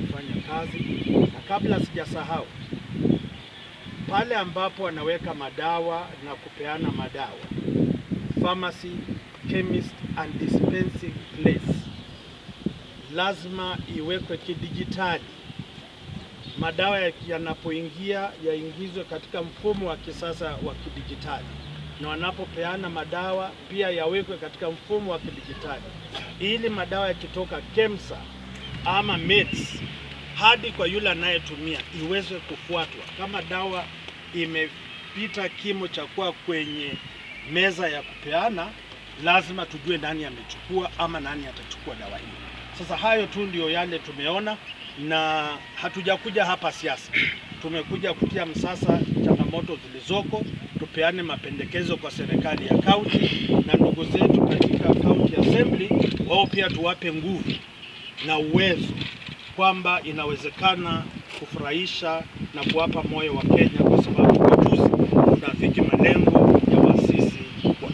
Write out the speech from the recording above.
kufanya kazi. Na kabla sijasahau, pale ambapo wanaweka madawa na kupeana madawa, pharmacy, chemist and dispensing place, lazima iwekwe kidijitali. Madawa yanapoingia yaingizwe katika mfumo wa kisasa wa kidijitali, na wanapopeana madawa pia yawekwe katika mfumo wa kidijitali, ili madawa yakitoka KEMSA ama MEDS hadi kwa yule anayetumia iweze kufuatwa. Kama dawa imepita kimo cha kuwa kwenye meza ya kupeana, lazima tujue nani amechukua ama nani atachukua dawa hiyo. Sasa hayo tu ndio yale tumeona, na hatujakuja hapa siasa. Tumekuja kutia msasa changamoto zilizoko, tupeane mapendekezo kwa serikali ya kaunti na ndugu zetu katika county assembly, wao pia tuwape nguvu na uwezo kwamba inawezekana kufurahisha na kuwapa moyo wa Kenya, kwa sababu ugatuzi